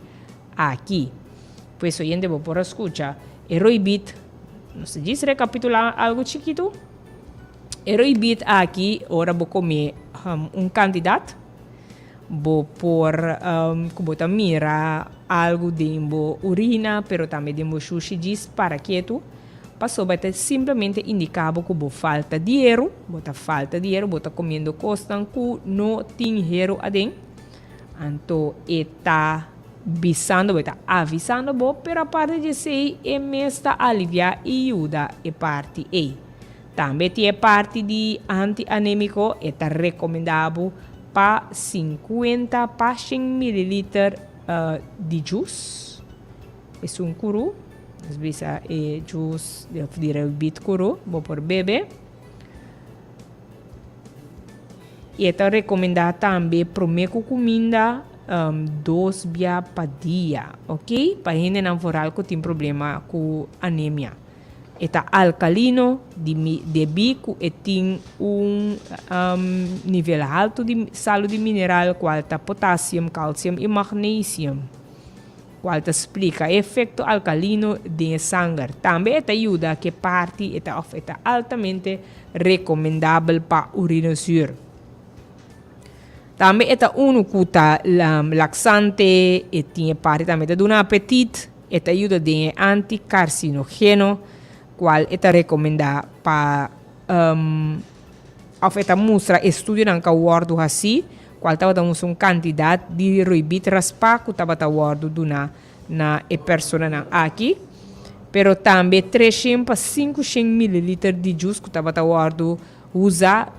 aki. Pues oyente bo por a skucha e roibit, nos ta djis rekapitulá algu chikitu, e roibit aki ora bo kome un kantidat, Bo por ku bo ta mira algu den bo urina pero tambe den bo shushi djis para ketu pasobra ta simplemente indiká bo ku bo falta di heru, bo ta falta di heru, bo ta komiendo kosnan ku no tin heru aden. Anto e ta bisando bo, e ta avisando bo, pero aparte di esei e mes ta aliviá i yuda e parti ei. Tambe tin e parti di anti-anémiko, e ta rekomendá bo pa sinkuenta pa shen mililiter di djus, esun kuru, nos bisa e djus di rebit kuru, bo por bebe. I e ta rekomendá tambe promé ku kuminda dos bia pa dia, ok, pa hendenan foral ku tin problema ku anemia. E ta alkalino debí ku e tin un nivel haltu di salu di mineral kual ta potasium, kalsium i magnesium, kual ta splika e efekto alkalino den e sanger. Tambe e ta yuda ku e parti e ta òf e ta altamente rekomendabel pa urinezuur. Tambe e ta unu ku ta laksante, e tin e parti tambe ta duna apetit. E ta yuda den e anti-carcinogeno cual e ta recomenda pa of e ta mustra estudionan cu a wordo haci cual tabata mustra un cantidad di roibit raspa cu tabata wordo duna na e personanan aki pero tambe treshen pa cinco shen mililiter di juice cu tabata wordo usa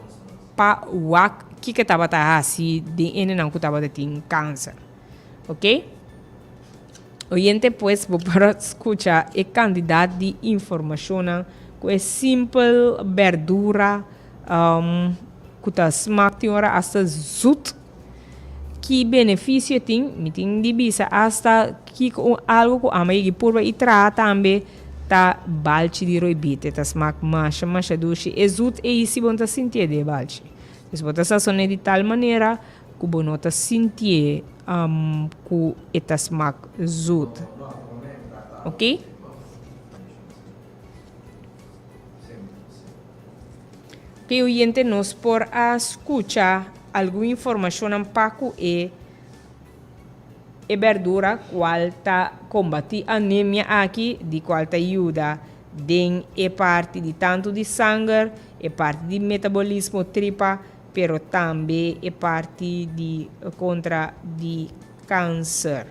pa wak kico tabata haci den enenan cu tabata tin cancer. Ok. Oyente pues bo por a scucha e cantidad di informacionnan cu e simpel berdura um, cu ta smaak tin ora hasta zoet. Ki beneficio e tin? Mi tin di bisa hasta kico un algo cu ama yegi purba y traha tambe ta balchi di roibit. E ta smaak masha masha dushi. E zoet ei si bo no ta sintié den e balchi. Dus bo ta sazon'é di tal manera Ku bo no ta sintié ku e ta smak zoet. Ok? Ok oyente nos por a skucha algun informashonnan pa ku e e berdura kual ta kombatí anemia aki di kual ta yuda den e parti di tantu di sanger, e parti di metabolismo tripa pero tambe e parti di kontra di kanser.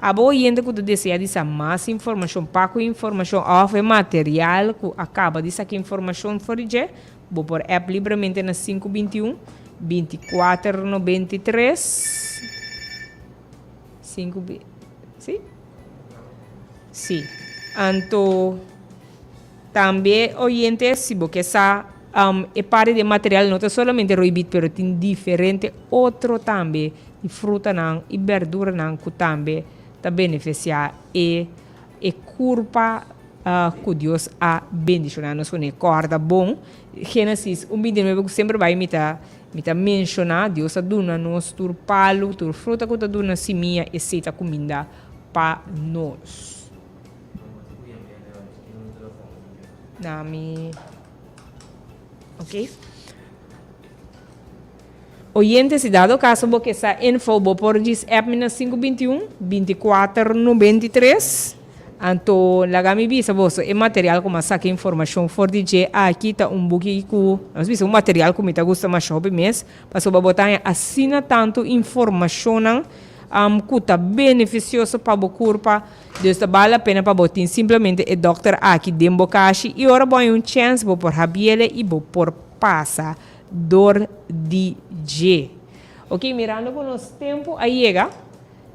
Abo oyente ku ta desea di sa mas informashon, pa ku informashon òf e material ku a kaba di saka informashon for di dje, bo por app libremente na sinku 21 24 93 sinku si? Si. Anto. Tambe oyente si bo ke sa e parti di e material no ta solamente roibit pero tin diferente otro tambe di frutanan y berduranan cu tambe ta beneficia e e curpa. Ku Dios a bendishoná nos kuné. Kòrda bon, Génesis un bintinuebe ku semper bai mi ta mi ta menshoná, Dios a duna nos tur palu, tur fruta ku ta duna simia, esei ta kuminda pa nos. Na mi Ok. Oyente, si dado caso bo ke sa info, bo por djis app mi na 521 24 93. Anto laga mi bisa boso e material ku mi a saka informashon for di dje aki ta un buki ku, nos bisa un material ku mi ta gusta masha hopi mes, pasobra bo ta haña asina tantu informashonnan ku ta benefisioso pa bo kurpa. Dus ta bal la pena pa bo tin simplemente e dòkter aki den bo kashi i ora bo haña un chèns bo por habiele i bo por pasa dor di dje. Ok, mirando ku nos tempu a yega,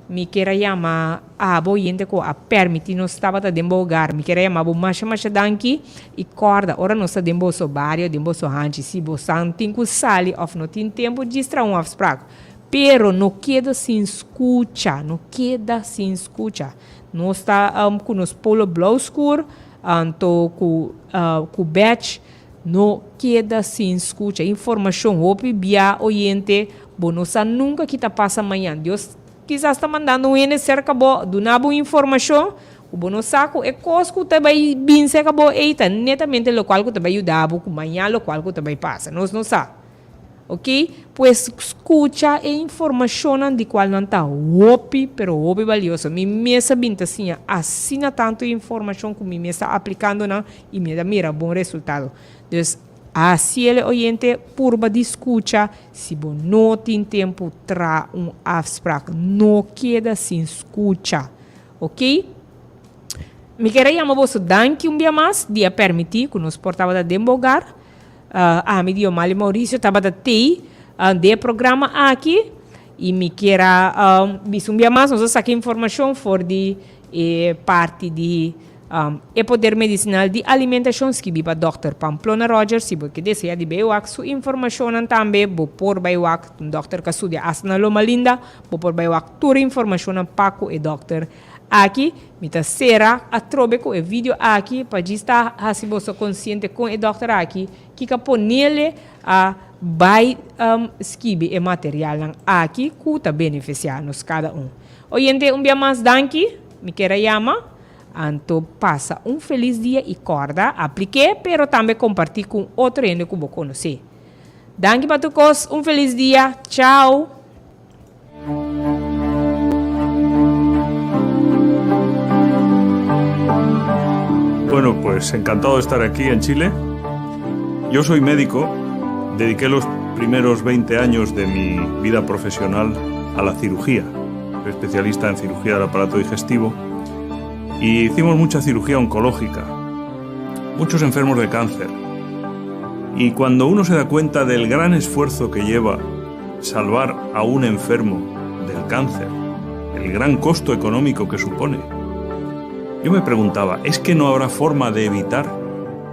mi kier a yama abo oyente ku a permití nos tabata den bo hogar. Mi kier a yama bo masha masha danki i kòrda ora nos ta den boso bario, den boso hanchi, si bo san tin ku sali òf no tin tempu djis traha un afsprak. Pero no keda sin skucha, no keda sin skucha. Nos ta ku nos polo blou skur, anto ku ku badge. No keda sin skucha informashon hopi bia oyente bo no sa nunka ki ta pasa mañan Dios kisas ta mandando un hende serka bo duna bo informashon ku bo no sa ku e kos ku ta bai bin serka bo ei ta netamente lokual ku ta bai yuda bo ku mañan lokual ku ta bai pasa nos no sa. Ok, pues skucha e informashonnan di kual nan ta hopi, pero hopi balioso. Mi mes a bin ta siña asina tantu informashon ku mi mes ta aplikando nan i mi ta mira bon resultado. Dus, hasi el oyente purba di skucha, si bo no tin tempu traha un afsprak, no keda sin skucha. Ok? Mi kier a yama boso danki un bia mas di a permití ku nos por tabata den bo hogar. Ami Diomali Mauricio tabata tei den e programa aki y mi kier a bisa un bia mas nos a saca informacion for di e parti di e poder medicinal di alimentacion skibi pa Dòkter Pamplona Rogers si bo ke desea di bay wak su informacionnan tambe bo por bay wak un dòkter ka studia asta na Loma Linda bo por bay wak tur e informacionnan pa cu e dòkter Aki mi ta sera atrobe ku e video aki pa djis ta hasi boso konsiente kon e dòkter aki kiko a ponele a bai skibi e materialnan aki ku ta benefisiá nos kada un. Oyente un bia mas danki, mi kier a yama, anto pasa un felis dia i kòrda aplik'é pero tambe kompartí ku un otro hende ku bo konosé. Danki pa tur kos, un felis dia, chao! Bueno, pues encantado de estar aquí en Chile. Yo soy médico, dediqué los primeros 20 años de mi vida profesional a la cirugía. Soy especialista en cirugía del aparato digestivo y hicimos mucha cirugía oncológica, muchos enfermos de cáncer. Y cuando uno se da cuenta del gran esfuerzo que lleva salvar a un enfermo del cáncer, el gran costo económico que supone, yo me preguntaba, ¿es que no habrá forma de evitar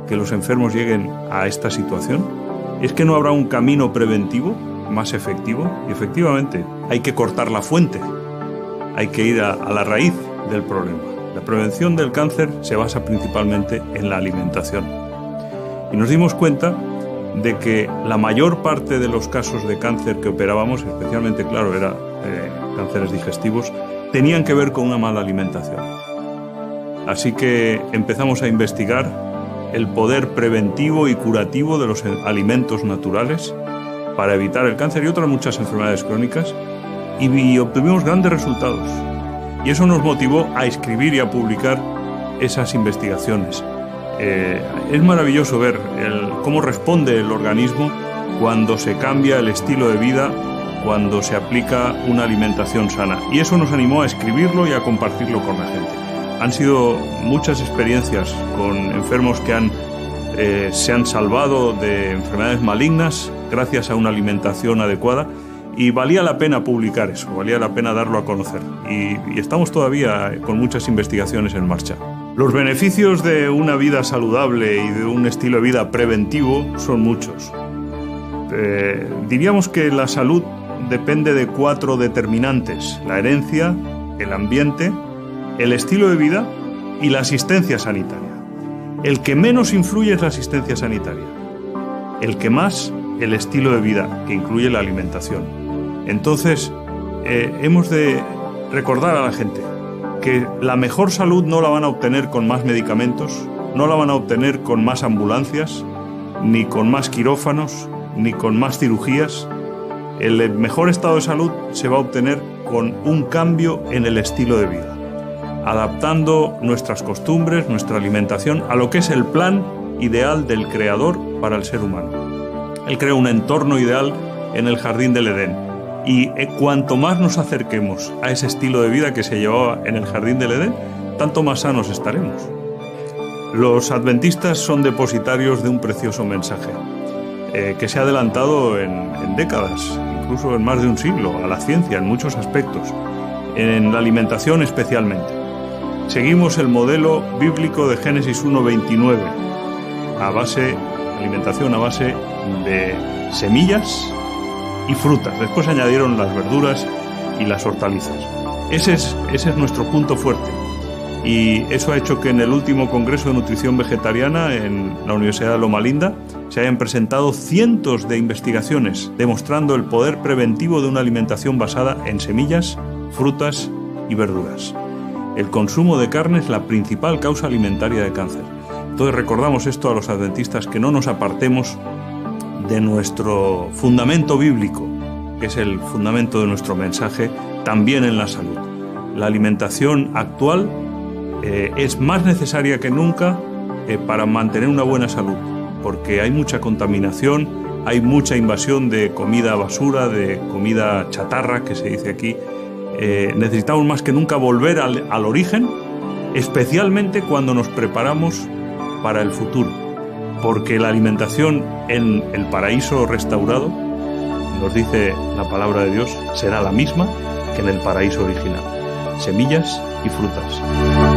que los enfermos lleguen a esta situación? ¿Es que no habrá un camino preventivo más efectivo? Y efectivamente, hay que cortar la fuente, hay que ir a, a la raíz del problema. La prevención del cáncer se basa principalmente en la alimentación. Y nos dimos cuenta de que la mayor parte de los casos de cáncer que operábamos, especialmente, claro, era eh, cánceres digestivos, tenían que ver con una mala alimentación. Así que empezamos a investigar el poder preventivo y curativo de los alimentos naturales para evitar el cáncer y otras muchas enfermedades crónicas y, obtuvimos grandes resultados. Y eso nos motivó a escribir y a publicar esas investigaciones. Eh, es maravilloso ver cómo responde el organismo cuando se cambia el estilo de vida, cuando se aplica una alimentación sana. Y eso nos animó a escribirlo y a compartirlo con la gente. Han sido muchas experiencias con enfermos que han, eh, se han salvado de enfermedades malignas gracias a una alimentación adecuada y valía la pena publicar eso, valía la pena darlo a conocer. Y, estamos todavía con muchas investigaciones en marcha. Los beneficios de una vida saludable y de un estilo de vida preventivo son muchos. Eh, diríamos que la salud depende de cuatro determinantes, la herencia, el ambiente, el estilo de vida y la asistencia sanitaria. El que menos influye es la asistencia sanitaria. El que más, el estilo de vida, que incluye la alimentación. Entonces, eh, hemos de recordar a la gente que la mejor salud no la van a obtener con más medicamentos, no la van a obtener con más ambulancias, ni con más quirófanos, ni con más cirugías. El mejor estado de salud se va a obtener con un cambio en el estilo de vida, adaptando nuestras costumbres, nuestra alimentación a lo que es el plan ideal del Creador para el ser humano. Él creó un entorno ideal en el jardín del Edén. Y eh, cuanto más nos acerquemos a ese estilo de vida que se llevaba en el jardín del Edén, tanto más sanos estaremos. Los adventistas son depositarios de un precioso mensaje eh, que se ha adelantado en, en décadas, incluso en más de un siglo, a la ciencia en muchos aspectos, en la alimentación especialmente. Seguimos el modelo bíblico de Génesis 1.29, a base, alimentación a base de semillas y frutas. Después añadieron las verduras y las hortalizas. Ese es, ese es nuestro punto fuerte. Y eso ha hecho que en el último Congreso de Nutrición Vegetariana en la Universidad de Loma Linda se hayan presentado cientos de investigaciones demostrando el poder preventivo de una alimentación basada en semillas, frutas y verduras. El consumo de carne es la principal causa alimentaria de cáncer. Entonces recordamos esto a los adventistas, que no nos apartemos de nuestro fundamento bíblico, que es el fundamento de nuestro mensaje también en la salud. La alimentación actual eh, es más necesaria que nunca eh, para mantener una buena salud, porque hay mucha contaminación, hay mucha invasión de comida basura, de comida chatarra, que se dice aquí. Eh, necesitamos más que nunca volver al, al origen, especialmente cuando nos preparamos para el futuro, porque la alimentación en el paraíso restaurado, nos dice la palabra de Dios, será la misma que en el paraíso original, semillas y frutas.